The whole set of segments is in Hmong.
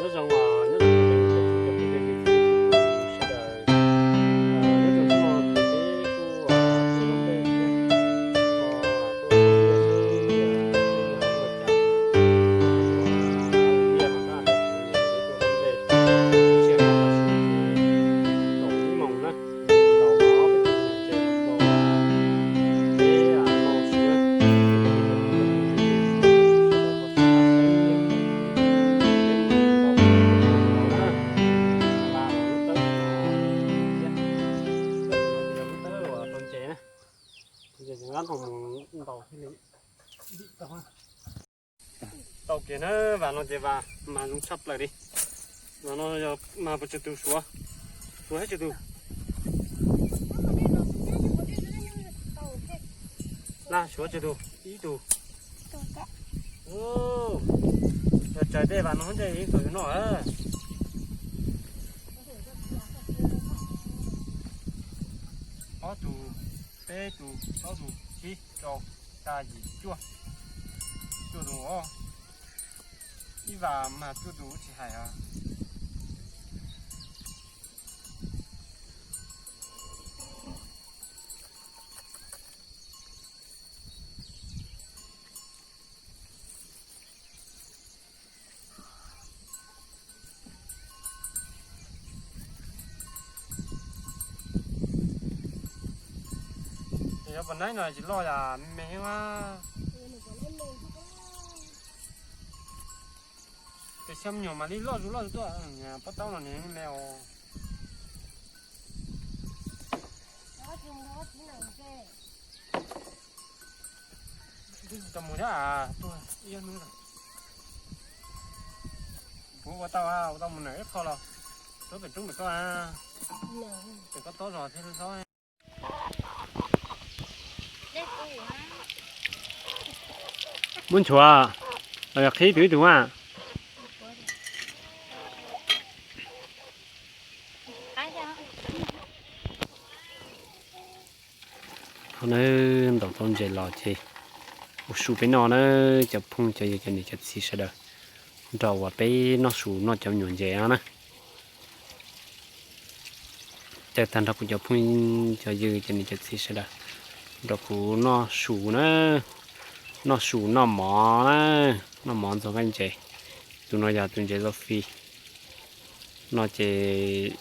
Nyob zoo, nyob zoo, sawv daws, nyob zoo, no peb kuj tuaj ua teb ua chaw, ua liaj mas dab, peb tuaj ua ntej, tsiaj no los sis kaum ib moos na, tau ob peb tug ntses los rau peb noj su na. Ntses nyob rau mus ntaus thiaj li dim tau. Tau kiag na, vas no ces vas mas zoo tshaj plaws li. Vas no yog mas puas tsawg tus suav? Suav tsis tug. Laj suav tsis tug, ib tug. Yog tsaws tej vas no ntej ib tug yuav noj. Ob tug, peb tug, plaub tug, tsib, rau, xya, yim, cuaj. Cuaj tus os. Ib vas mas cuaj tus tsis hais os. Yog puas naib no tsis loj yam me me mas. Tes xyov me nyuam mam li loj zus loj zus tuaj, pob taub no ne me os. Tau mus thiab, tuaj ib hnub. Kuv ua tau, ua tau mus nram ib qho los, tuaj pem roob pem koj, pem koj tob zos thiab. Muab nchuav los yog qhib tus ib tug mas. Thaum na, ntaus tau ntses los ces ua su peb noj na, cov phooj cov ywg cov niam cov txiv sawv daws, nrog uas peb noj su noj cov me nyuam ntses no na. Caw tag nrho kuv cov phooj cov ywg cov niam cov txiv sawv daws nrog kuv noj su na, noj su noj mov na, noj mov ntxuag nqaij ntses. Tus no yog tus ntses Zofi no ces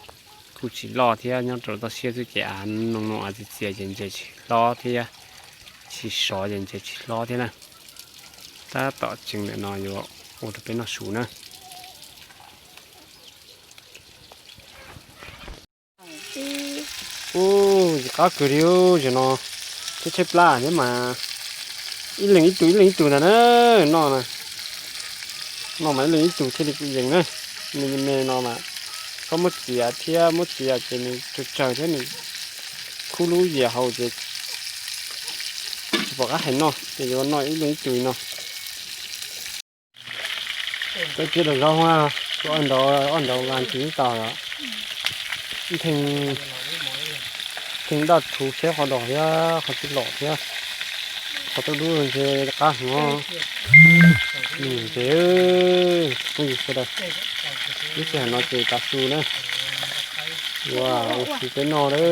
kuj tsis loj thiab, nyob rau toj siab xwb ces av noo noo av txias txias ces ntses tsis hlob thiab, tsis sov ces ntses tsis hlob thiab na. Tab tom tseem ntawm no yuav ua rau peb noj su na. Ub, qab kawg li, zaum no tshaib tshaib plab thiab mas ib leeg ib tug ib leeg ib tug ntag na. Noj na, noj mas ib leeg ib tug thiaj li kuj yees na. Me me no mas txhob muab txiav thiab, muab txiav ces nws tsawg tsawg thiab nws khub lub yias hauv ces tsis pom qab hais noj, ces yuav noj ib leeg ib tug li no. Peb thiab rau zaub, ob nrau, ob nrau nqa ntsis tau lawm. Theej daj rhuv seb qhov dos thiab qhov twg los thiab. Qhov twg dub ntshe qab hwv. Nws ntses, phooj ywg sawv daws, lub sij hawm no ces tav su na, yuav ua su peb noj lawm.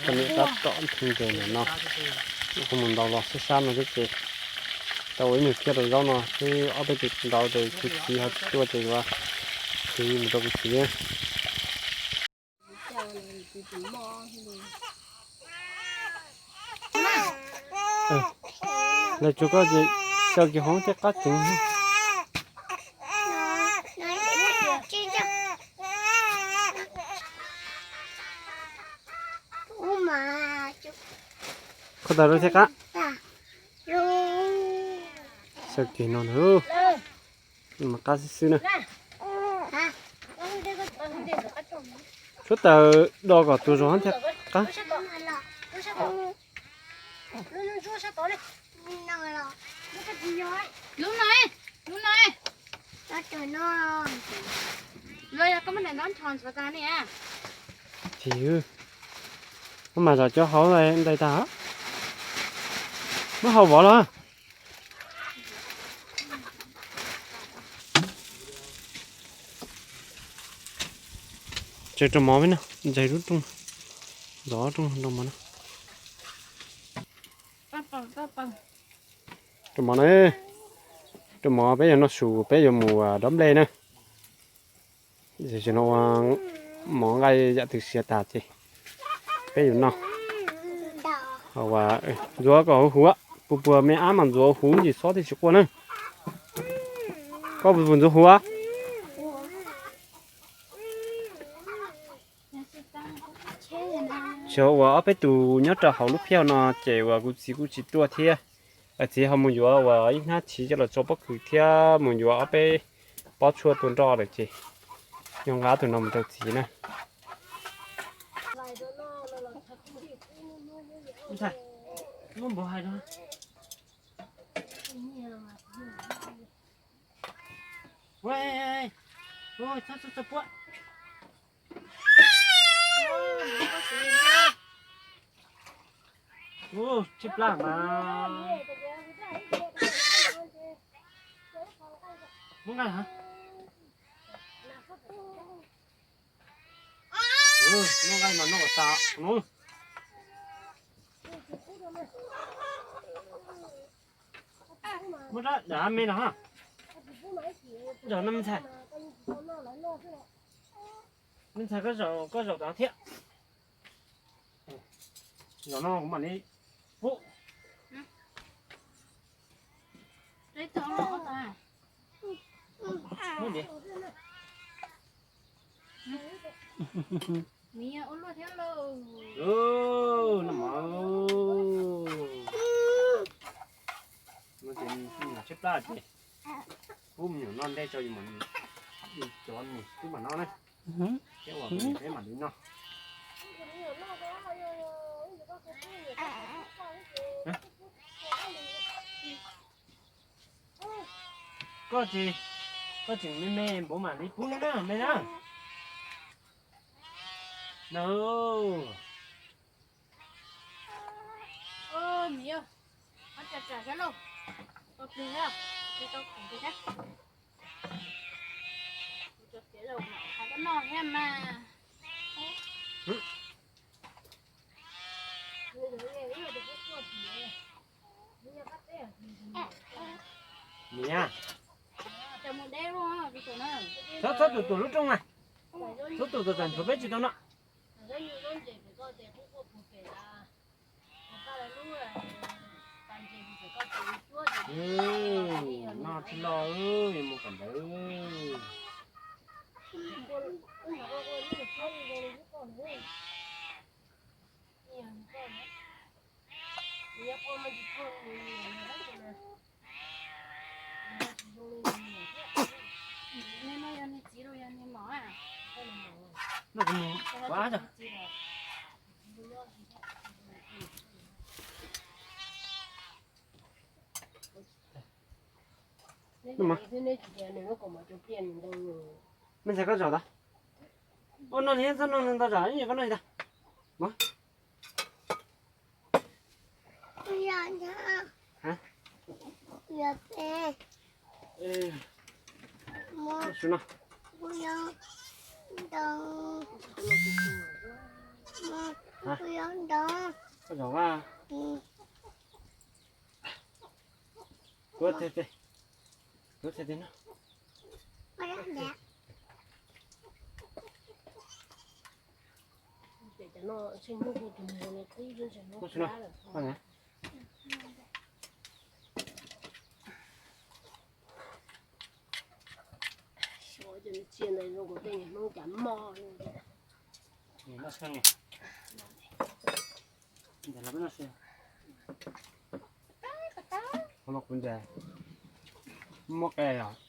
Poj niam tab tom theej ntses ntawm no, kuv mus ntaus los sab sab no xwb ces tau ua ib nyuag thiab rau zaub no xwb, ob peb tus ntaus ces tus txiv ho tsis tuaj ces yuav tiv mus rau tus txiv. Lawv tsuas koj ces xyaw kiag hov thiaj qab ceev. Kho taws rau thiaj qab. Xyaw kiag no na, mas qab xwb xwb na. Tshuav taws do kom tus zog thiaj qab. Lub no, lub no. Los yog koj muab daim ntaub ncho ntxuav tas ne. Ces muab mas zom cov hauv ntais tag. Muab hau vov los. Tsev rau mov peb na, ntsaig lub rooj, ntxov rooj rau mov na. Rau mov na, rau mov peb yuav noj su, peb yuav mus dob nplej na. Tam sim no ua mov nqaij yam twg siav tas ces peb yuav noj. Ntxuav kom huv huv, puas puas me ab mas ntxuav huv ntsis xob thiaj tsis quaj na. Koj puas puas ntxuav huv? Xyov uas ob peb tus nyob rau hauv lub phiaj no ces uas kuv txiv kuj tsis tuaj thiab. Txiv ho mus yuav uas ib hnab chiv coj los tso pob kws thiab mus yuav ob peb pob tshuaj tua nroj lawm ces yog nqa tus no mus rau txiv na. Tshaj plaws mas. Muab nqaij hov. Noj nqaij mas noj kom tas no. Muab rab dam me no ha. Zaum no me ntxhais. Me ntxhais koj zaum, koj zaum tod thiab. Zaum no kuv mam li pub. Muab diav. Noj mov. Tshaib plab ces pub me nyuam noj ntej tso, yus cov mus twb mam noj na. Thiab uas peb mam li noj. Koj tsis, koj tseem me me npaum mam li pub na me na. Nws. Miv, koj tsa tsam thiab lauj, koj plig thiab, plig tau khoom plig thiab. Kuv tso kev los hais koj noj thiab mas. Niam, txhob txhob tus tuam lub rooj na, txhob tus tuam tsam nchuav peb tsis tau noj. Noj tsis loj, yuav mus kom ntawd. Noj kuv mus pab tso. Me ntxhais koj zaum tod. Ua no li txhob noj ntau zam, koj noj li tag. Koj zaum a. Kuv txhais tes, kuv txhais tes no. Xyov cov txiaj ntawd zoo kuv tej niag Hmoob cas mog. Kuv ntag, muab qe os.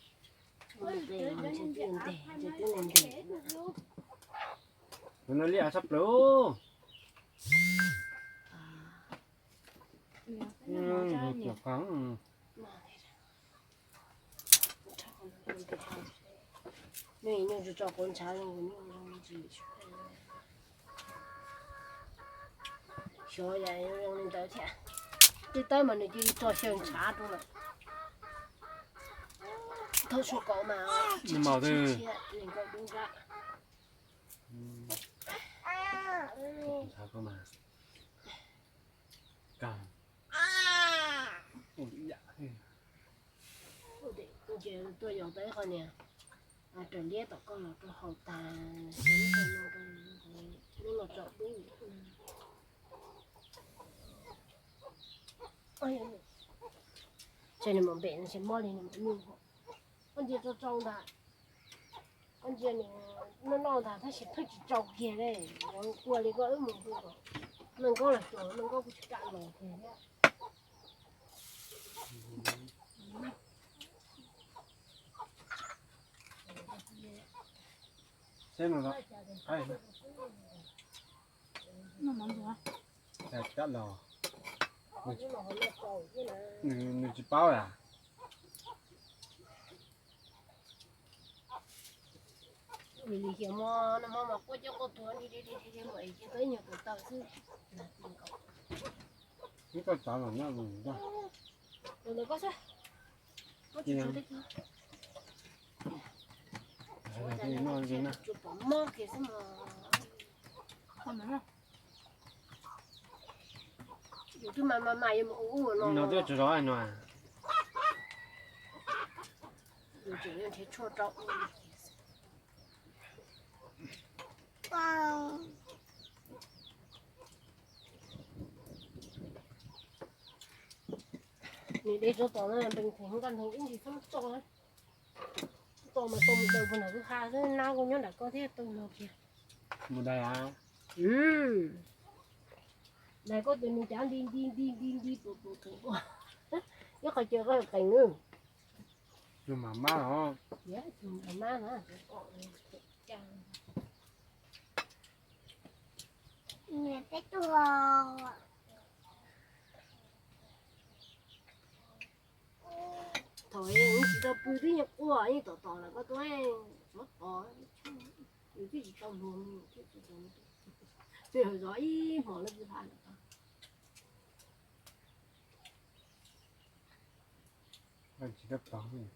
Tus no liaj tshaj plaws. Xyov yam zoo li ntawd thiab. Twb tawb mas nws cia li tso xyaw ntshav rau lawm. Thaum su kauv mas tshiab tshiab tshiab tshiab, nees nkaum dub nrab. Tus thav koj mas kag ua yam thiab. Ces tuaj yos tau ib qho niag raws liab tom koj los rau haus tas, lub los tso dub. Tsam nws mus npem nws tsis mob li nws mus nyuj. Koj ntsia tsau tsau ntag. Koj ntsia nws noj noj ntag tab sis pheej tsis tsau kiag li. Ua li koj wb mus hu kom Meej Nkauj los tsuas, Meej Nkauj kuj tsis kam los kiag thiab. Seb no, no, no, no, no, no, no, no, nws tsis paub a. Lim lim xyov mo no mo mas quaj coj quaj tuag li li li li li mas es cia tau ib nyuag tus taw xwb. Ib toj tsav los nyob mus ntag. Tus ntawd koj xwb. Koj tsis tshuav teb chaws. Tsuas pom mob kiag xwb mas. Yus twb mas mas mas yuav mus ua ua no no. Twb tsis zov no. Yus tseem yuav nrhiav tshuaj rau ua. Nws de rau tom no npees theem nkaj ntoo ib ntsis txhob tso. Tso mas tau mus daws puag nram kwj ha xwb, nab kuj nyob nram koj thiab tau no kiag. Mus daws a? Daws koj tus nws cav nti nti nti nti nti tus tus tus ua. Ib qho cia koj qees nws. Tus mam mab os. Tus mam mab na. Niam peb tuaj. Thaum tsis tau pw twb yeej quaj yeej tom tom lawm koj tuaj, tsuav tos, yus twb tsis tau hluas, twb tsis tau, twb zov ib hmos lawm twb hla lawm. Tsis tau tos.